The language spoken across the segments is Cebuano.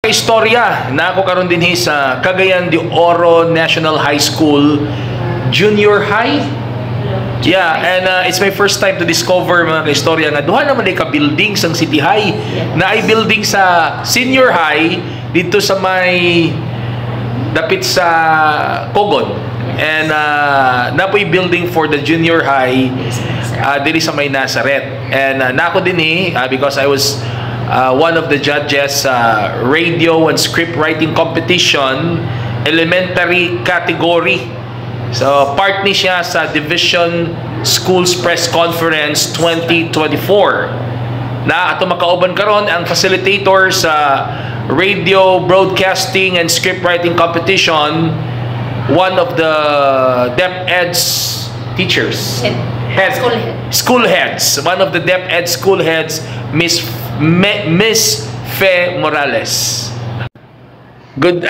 Istorya na ako karon dinhi sa Cagayan de Oro National High School Junior High. Yeah, and it's my first time to discover, mga kaistorya, nga duha naman ka buildings ang City High. Naay building sa Senior High dito sa may dapit sa Cogon. And naa poy building for the Junior High diri sa may Nazareth. And naa ko dinhi because I was one of the judges sa radio and script writing competition elementary category. So part ni siya sa Division Schools Press Conference 2024. Na ato makauban karon ang facilitator sa radio broadcasting and script writing competition, one of the DepEd's teachers. Head. Head. School head. School heads. One of the DepEd school heads, Miss Fe Morales. Good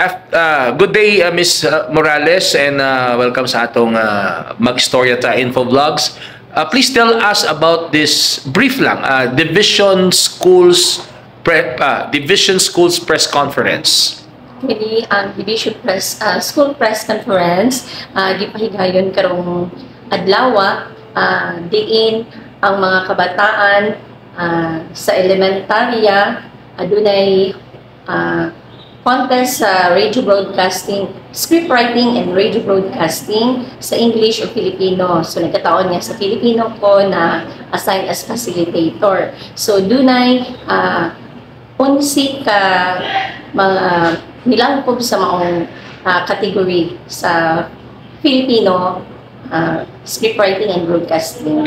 day, Miss Morales, and welcome sa atong Magstorya Ta Info Vlogs. Please tell us about this brief lang, Division Schools Press Conference. Kini ang Division Press School Press Conference gipahigayon karong adlaw diin ang mga kabataan sa elementarya adunay contest sa radio broadcasting, script writing and radio broadcasting sa English o Filipino. So nagkataon nga sa Filipino ko na assign as facilitator. So dunay 11 ka mga nilangkob sa maong category sa Filipino script writing and broadcasting.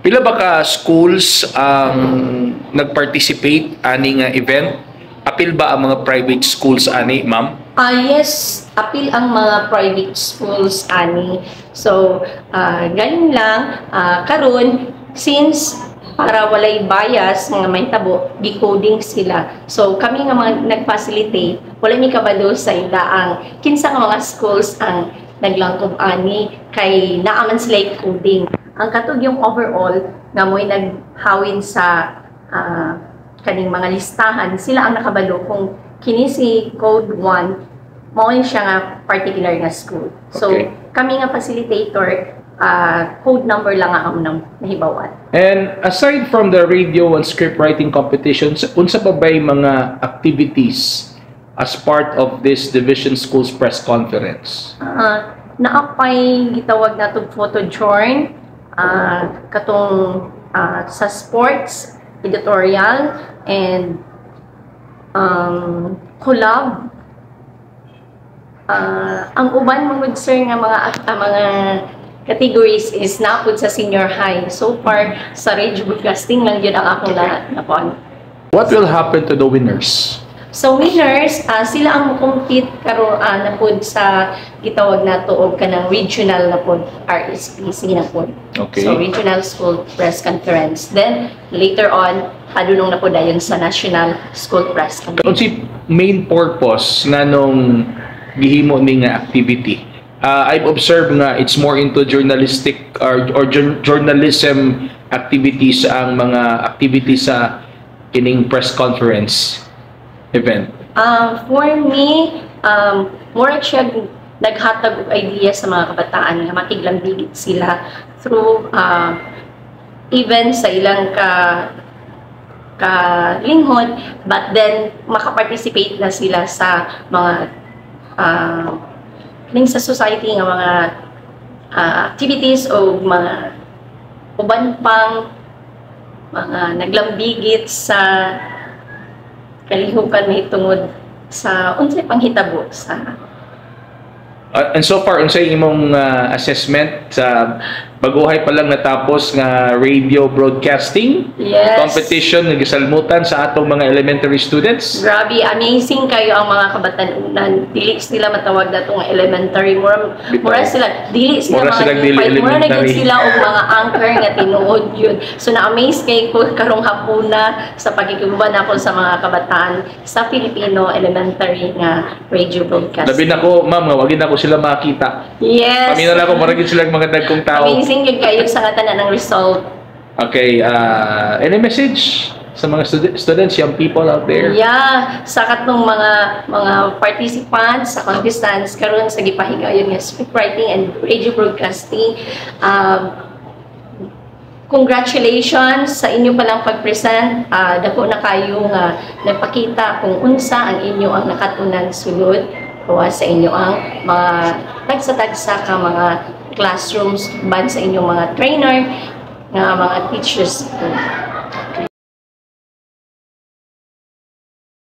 Pila ba ka schools ang nag-participate ani nga event? Apil ba ang mga private schools ani, ma'am? Ah, yes, apil ang mga private schools ani. So, ganun lang karon since para walay bias nga mahitabo, gi-coding sila. So, kami nga mga nag-facilitate, wala mi kabalo sa ila ang kinsa nga mga schools ang naglangkob ani kay naa man sila coding. Ang katong overall nga mo'y naghawin sa kaning mga listahan, sila ang nakabalo kung kini si code 1 mao ni siya nga particular nga school. So kami nga facilitator, code number lang ang among nahibawan. And aside from the radio and script writing competitions, unsa pa ba'y mga activities as part of this Division Schools Press Conference? Naa pay gitawag nato photo journ, katong sa sports, editorial, and collab. Ang uban man gud, sir, nga mga categories is naa pud sa senior high. So far sa radio broadcasting lang yun ang akong na nakuan. What will happen to the winners? So winners, sila ang mo-compete karon na pod sa gitawag nato og kanang regional na pod, RSPC na pod. So Regional School Press Conference. Then later on, padulong na pod dayon sa National School Press Conference. Unsay main purpose nganong gihimo ni nga activity? I've observed nga it's more into journalistic or journalism activities ang mga activities sa kining press conference event. For me, more siya naghatag og idea sa mga kabataan nga makiglambigit sila through even sa ilang ka kalinghod, but then makaparticipate na sila sa mga ning sa society nga mga activities o mga uban pang mga naglambigit sa kalihukan mahitungod sa unsay panghitabo sa And so far, unsay imong assessment sa baguhay pa lang natapos nga radio broadcasting competition nga gisalmutan sa atong mga elementary students? Grabe, amazing kayo ang mga kabatanunan. Dili sila matawag na nga elementary. Mura, Bitaw. Mura sila, dili sila Mura mga silang dili new five. Mura na gyud elementary. Sila og mga anchor nga tinuod yun. So na-amaze kay ko karong hapuna sa pagkikiguban ako sa mga kabataan sa Filipino elementary nga radio broadcast. Labi na ko, ma'am, nga wag na ko sila makita. Yes. Paminaw na ako, mura gyud sila mga dagkong tao. Amazing yun kayo sa tanan ng result. Okay, any message? Sa mga students, young people out there? Yeah, sa katong mga participants, sa contestants karon sa gipahigayon nga script writing and radio broadcasting. Congratulations sa inyo palang pag-present. Dako na kayo nga nagpakita kung unsa ang inyo ang nakatunan sulod o sa inyo ang mga tagsa-tagsa ka mga classrooms ban sa inyong mga trainer nga mga teachers.